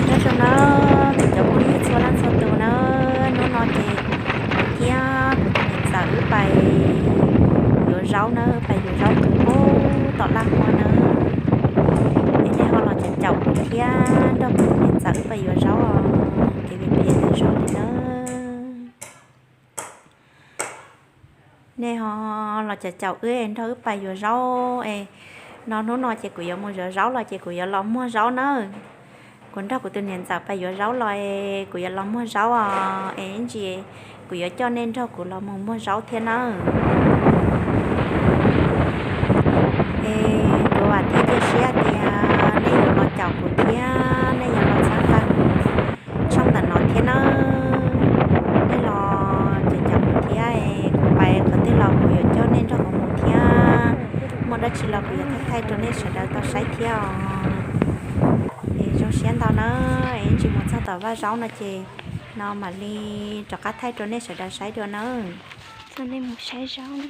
Nyob zoo na, kuv cov phooj ywg txhua leej txhua tus na, hnub no ces kuv thiab kuv tus niam ntxawm wb pais yuav zaub na, pais yuav zaub kws pub tom laj hua na. Es nej ho los caum kuv thiab nrog kuv tus niam ntxawm wb pais yuav zaub os, kev pem pem ntawm zaub li na. Nej ho los caum caum wb es nrog wb pais yuav zaub es, no hnub no ces kuv yuav mus yuav zaub los ces kuv yuav los muag zaub na. Kuv nrog kuv tus niam ntxawm pais yuav zaub los es kuv yuav los muag zaub os es ib ntsis kuv yuav coj nej nrog kuv los mus muag zaub thiab nawb. Es kuv vam thiab cia siab tias nej yuav los caum kuv thiab nej yuav los txhawb nqa tshooj ntawm no thiab nawb. Nej los caum caum kuv thiab es kuv pais qhov twg los kuv yuav coj nej nrog kuv mus thiab. Muaj dab tsi los kuv yuav thaij thaij rau nej sawv daws tau saib thiab os. Es zoo siab ntau na, es ib ntsis mus txog tom vaj zaub no ces no mam li rov qab thaij rau nej sawv daws saib dua nawb. Coj nej mus saib zaub na.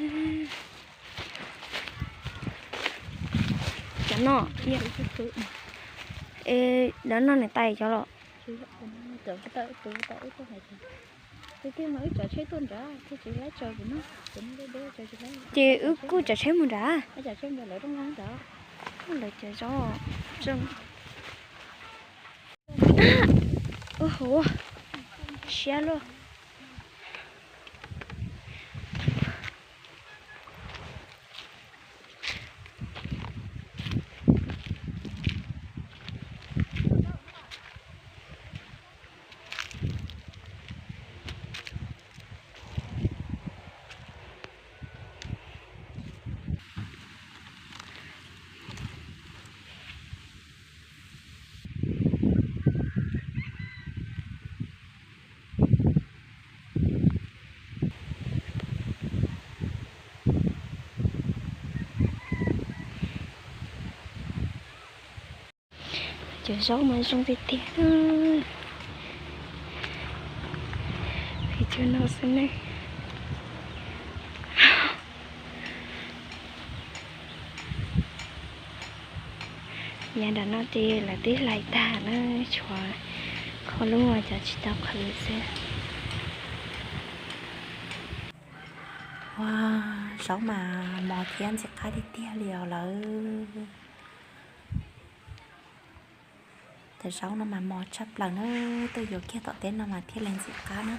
Cov no, es cov no nws tais cov los. Ces wb kuj tsav tsheb mus nrad. Lawv cov zaub. Ua hauv, siab luaj. Cov zaub mas zoo tiag tiag. Pem cov no xwb ne. Yav nram no ces lawv twb hlais tag na, tshuav qhov lub cov tsis tau qhwv xwb. Ua, zaub mas mos thiab ntxim qab tiag tiag li os lawv. Cov zaub no mas mos tshaj plaws na, tuaj yuav kiag tom teb no mas thiaj li ntxim qab na.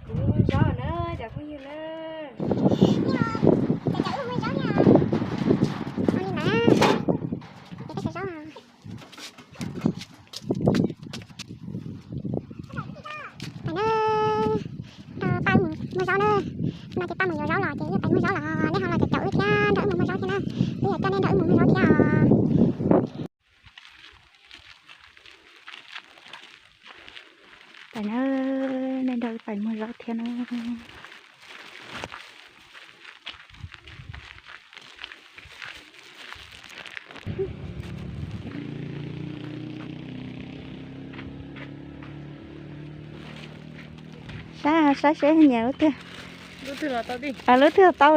Kuv muag zaub na, cov phooj ywg na. Cov cov wb muag zaub thiab. Ua li ntawd, cov zaub. Ntawm no, nrog pab mus muag zaub na. No ces pab mus yuav zaub los ces wb pais muag zaub los nej ho los caum caum wb thiab nrog wb mus muag zaub thiab na. Wb yuav coj nej nrog wb mus muag zaub thiab os. Pais na, nej nrog wb pais muag zaub thiab na. Saib, saib seb nyiam lub twg. Lub twg los tau.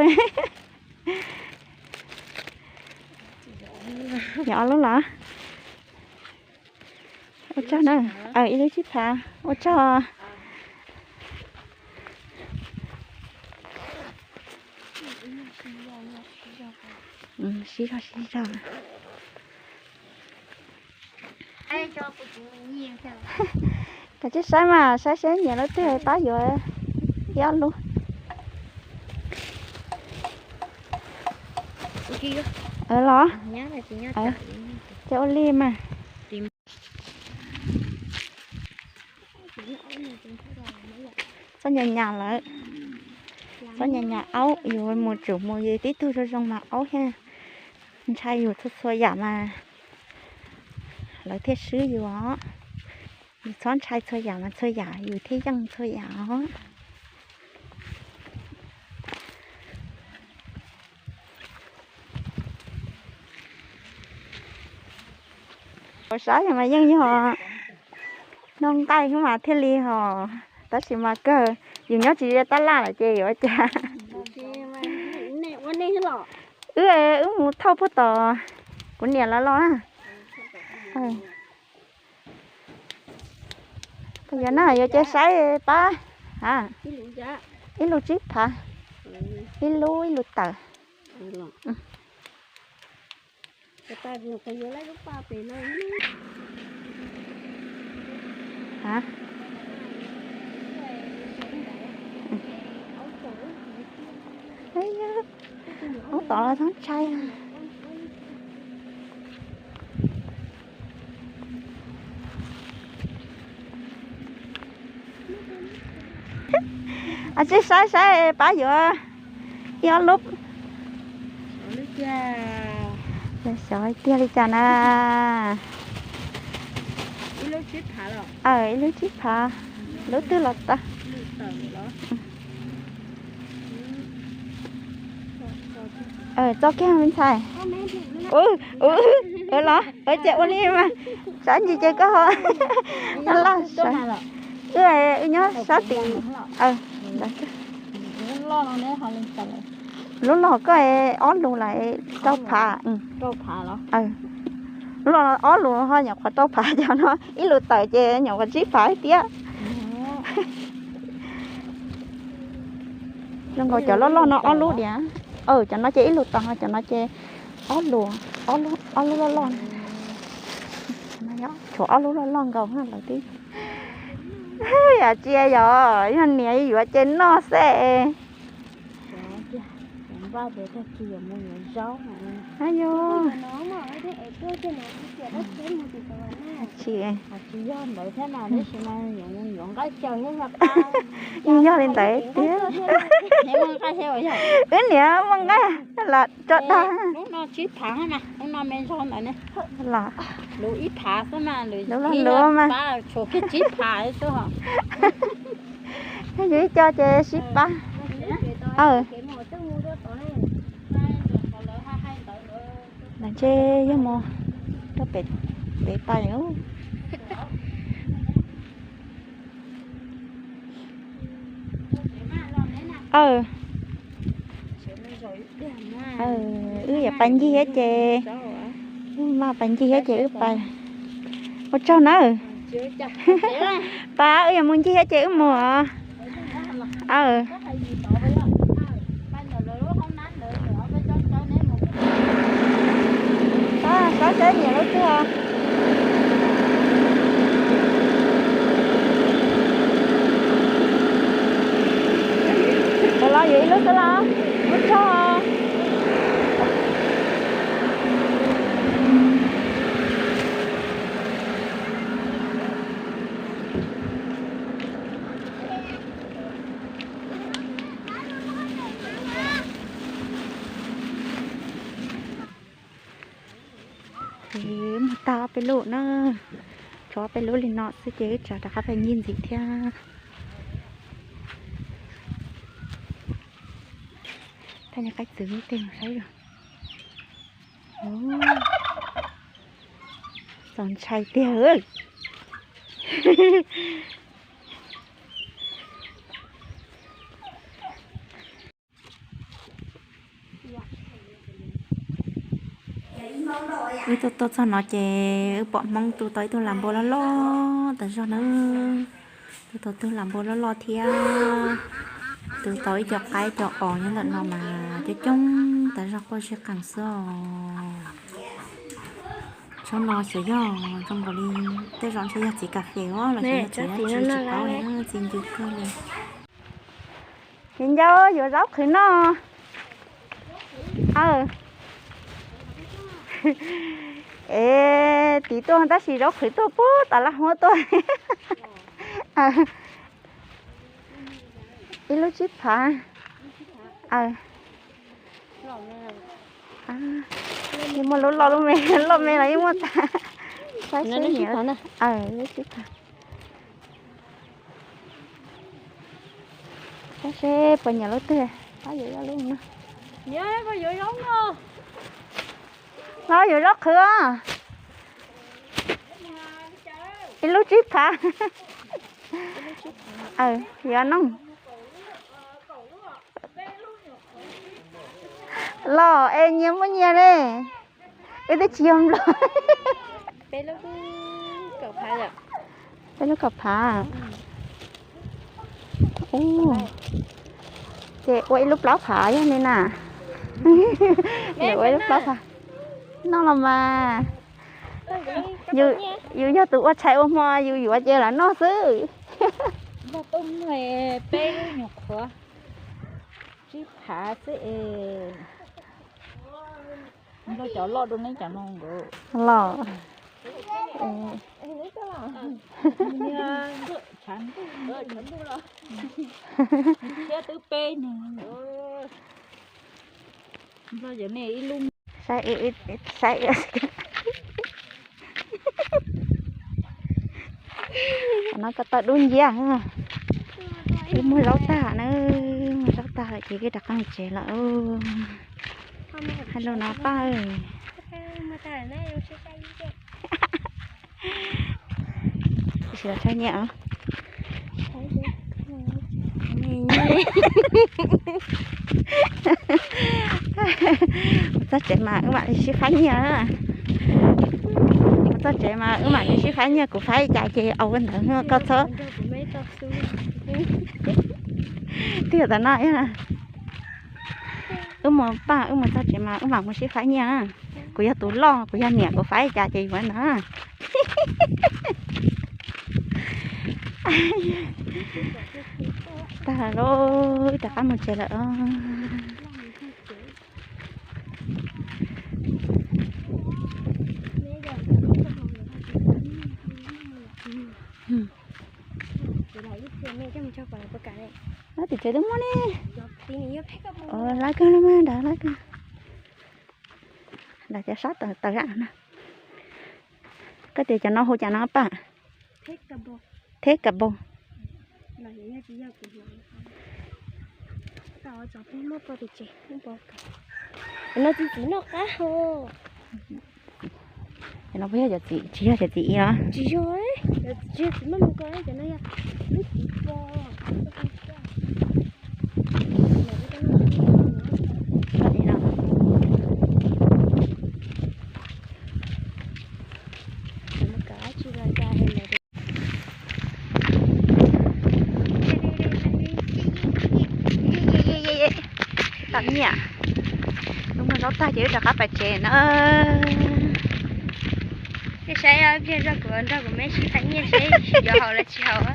Nyiam ob lub los. Ua tsaug na. Ib lub tsib phav, ua tsaug. Sib zog sib zog. Kav tsij saib mas, saib seb nyiam lub twg pab yuav ib ob lub. Los, ces ua li mas. Txhob nyas nyas lawm, txhob nyas nyas aub, yus mus tsum mus yus tib tug zoo zoo mas aub thiaj ntshai yus txhua txhua yam mas lawv thiaj swb yus os. Yus txhob ntshai txhua yam mas txhua yam yus thiaj yeej txhua yam os. Ua saib mas yeej yog noj nqaij xwb mas thiaj li hos, tab sis mas kawg yus nyob tsis ze tab laj lawm ces yuav ua cas. Wb, wb mus thauj puag tom kuv niam lawv los na. Yog na yuav cia saib pab. Ib lub tsib phav, ib lub ib lub tawm. Aub tom los txhob ntshai. Cia saib saib pab yuav ib ob lub. Xyov tiag li cas na. Ib lub tsib phav, lub twg los tau. Txo kiag me ntxhais. Los ces ua li mas, sab ntsis ces koj ho laj sawv. Wb, wb nyob sab tim. Lub los koj ob lus lawm rau phav. Lub los ob lus ho nyuam qhuav rau phav cov no, ib lus tawm ces nyuam qhuav tsib phav thiab. Zoo nkaus cov loj loj no ob lub diam. Cov no ces ib lus tawm ho cov no ces ob lus, ob lub loj loj. Tshuav ob lub loj loj nkaus lawm twb. Yam tsia yog, yog niam yuav ces noj xwb. Ayo, tsis, yog li ntawd tiag. Wb niam muaj nqaij los tso dag. Los, lub los luav mas. Yus ib co ces sib pab. Ntawm ntshe yog mus rau pem pais. Wb yuav pais ncig thiab ces, wb mas pais ncig thiab ces wb pais. Ua tsaug nawb. Pab, wb yuav mus ncig thiab ces wb mus os. Pab, saib saib nyiam lub twg. Los yuav ib lub xwb los, muab tso. Ces mus tag peb lub na, tshuav peb lub li no xwb ces wb tsam rov qab pais ncig ntxiv thiab. Thaij niag qaib txwv tej mus saib os. Txaus ntshai tiag. Wb tuaj tuaj txog no ces wb pom Hmoob tu tau ib tug lam npua loj loj tas zog nawb. Tu tau tug lam npua loj loj thiab tu tau ib co qaib co os nyob ntawm no mas coob coob tas zog, quaj zig qees xwb os. Tsob no xyov yog zoo nkaus li tej zaum ntshe yog txiv kas fes los xyov yog txiv dab tsi tsis paub li, txi ncw kawg li. Viv Ncaus yuav zaub qhwv noj. Es tiv tuaj tab sis zaub qhwv tuaj puag tas laj huab tuaj. Ib lub tsib phav. Yeej muaj lub loj lub me, loj me los yeej muaj tag. Saib seb, lub tsib phav. Saib seb puas nyiam lub twg, pab yuav ib lub no. Los yuav zaub qhwv. Ib lub tsib phav. Yuav no. Los es nyias muaj nyias ne. Wb twb tsis yog nplog. Peb lub kaum phav. Ces ua ib lub plaub phav yog li na. Ua ib lub plaub phav. Noj los mas. Yus yog tus ua tshais ua hmo, yus yuav ces lam noj xwb. Peb lub nyuam qhuav tsib phav xwb es. Nplog cov loj dua neb cov no nkaus. Los. Thiab twb peb nws. Nplog cov nej ib lub. Saib, saib. No ko taw dub nciab. Wb muag zaub tag na, muag zaub tag lawm ces wb rov qab mus tsev lawm. Hais lus no paj. Tab sis los tshaj nyiaj os. Mus txog tsev mas wb mam li sib faib nyiaj. Mus txog tsev mas wb mam li sib faib nyiaj, kuv faib li cas ces ua ntawd, koj txhob. Twb yog tam no, wb mus paj, wb mus txog tsev mas wb mam mus sib faib nyiaj. Kuv yog tus loj, kuv yog niam, kuv faib li cas ces yuav ntawd. Tag lawm, wb rov qab mus tsev lawm. Tim tsev twb muaj ne. Lab kawg li mas, nrad lab kawg. Nrad cov sab tawm zaj no na. Koj tias cov no hu cas no paj? Theb kabau. Cov no puas yog cov txiv, tsis yog cov txiv ib los? Tam nyiaj, wb muag zaub tag ces wb rov qab pais tsev na. Saib pliag zog kuv nrog kuv me sib faib nyiaj seb yuav haum los tsis haum.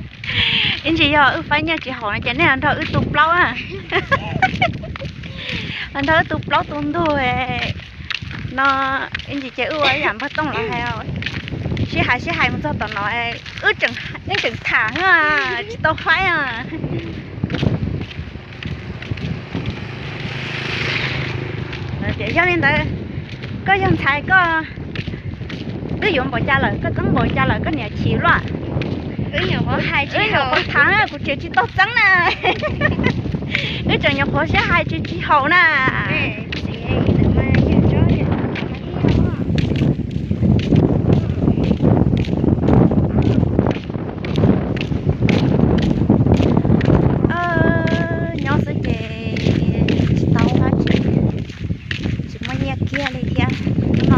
Ib ntsis yog wb faib nyiaj tsis haum no ces nej nrog wb tu plaub na. Nrog wb tu plaub tu ntug no. Ib ntsis ces wb ua ib yam npawg Tooj los hais, sib hais sib hais mus txog tom no, wb tseem tham tsis tau faib. Tias yog li ntawd, koj yog ntxhais koj twb yuav npaum cas lawm, koj txeeb npaum cas lawm koj niam chim luaj. Wb nyuam qhuav tham kuv tseem tsis tau txeeb na. Wb tseem nyuam qhuav sib hais tsis tsis haum na. Nyob xwb ces tsis tau dab tsi, tsis muaj nyiaj kiag li thiab. Hnub no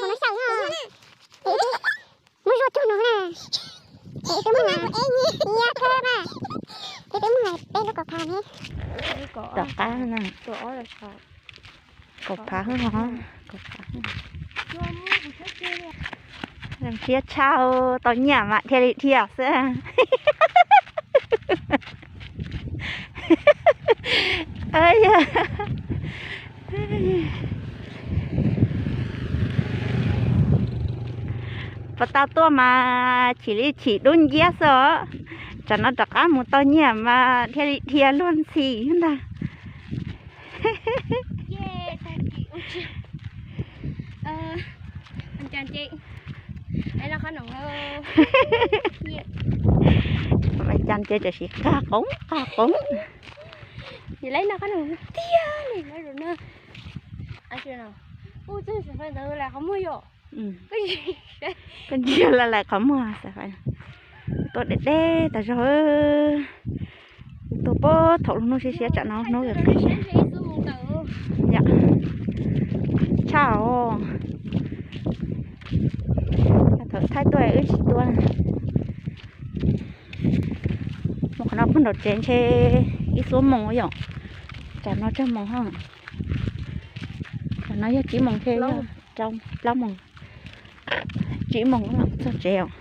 hauv no xyaum no. Muab zuaj cuag no na. Ces twb muaj hais, nyias kawg mas. Ces twb muaj hais peb lub kaum phav ne. Tom qab na. Kaum phav hwb hov, kaum phav. Zoo siab tshaj, tau nyiaj mas dhia li dhia xwb. Puas tau tuaj mas chim li chim dub nciab xwb os. Tsam no rov qab mus tau nyiaj mas dhia li dhia luag ntxhi ntag. Cas ces tam sim qag qoov qag qoov. Koj ntsia lawv lawv qhov muag, tuaj deb deb tas zog. Tuaj puag thaum lub hnub siab siab tsam no hnub yuav qis. Yom, tshaj os. Thaum thaij tuaj wb tsis tuaj. Mus qhov no puag nraum tsev ntshe ib xuab moos yom. Tsam no tsawg moos hos? Tsam no yog tsib moos thiab, yog rau plaub moos, tsib moos los txog tsev os.